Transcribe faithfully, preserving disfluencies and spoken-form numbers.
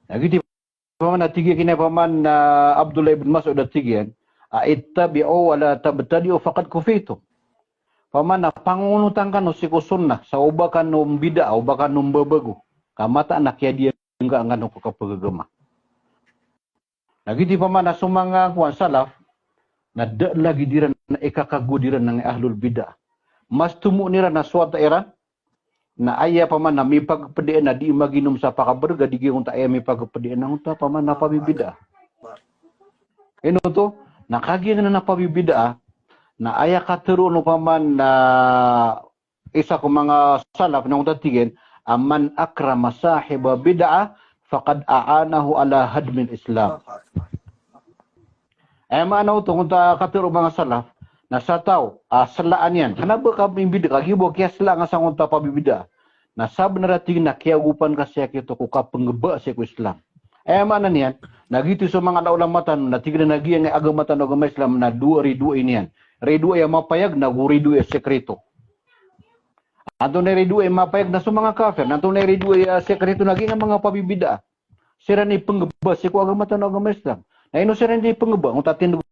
Na giyoto i paman a tig iyan a paman a Abdullah ibn Mas'ud a tig iyan a, "Ittabi'u wa la tabtadi'u faqad kufitum." Paman a pangonotan kano sii ko sunnah, sa o ba kano mbid'ah, o ba kano mbabago. Ka mataan a kiyadiyanggaan kano ko kapagagama. Na giyoto i paman a so manga kowan salaf, na da lagid iran a ikakagowad iran angkai a ahlul bid'ah. Mas tomo iran a so wata iran, na aya paman a mipagped iyan a di maginom sa pakabrg a di giyoto a aya mipagped iyan a oto paman a pabibid'ah. Ino oto, na kagiya anan a pabibid'ah, na aya katero o paman a isa ko manga salaf na oto a tig iyan a, "Man akrama sahiba bid'ah, faqad a'anahu ala hadmil Islam." Aya maana oto, oto a katero o manga salaf, na sa taw a selaan iyan, kena ba ka mimbid'ah, kagiya bo kiyaselaan ka sangkoto a pabibid'ah, na sabenar a tig iyan a kiyaogopan ka sii ko kapengeba sii ko Islam. Aya maana niyan, na giyoto so manga ulama tano, na tig iran a giyangkai a agama tano a agama Islam, na dowa, ridoay niyan. Ridoay a mapayag, nago ridoay a sekreto. Antonaa i ridoay a mapayag? Na so manga kafir. Na antonaa i ridoay a sekreto? Na giyangkai a manga pabibid'ah. Siran i pengeba sii ko agama tano a agama Islam. Na ino siran i pengeba? Oto a tindeg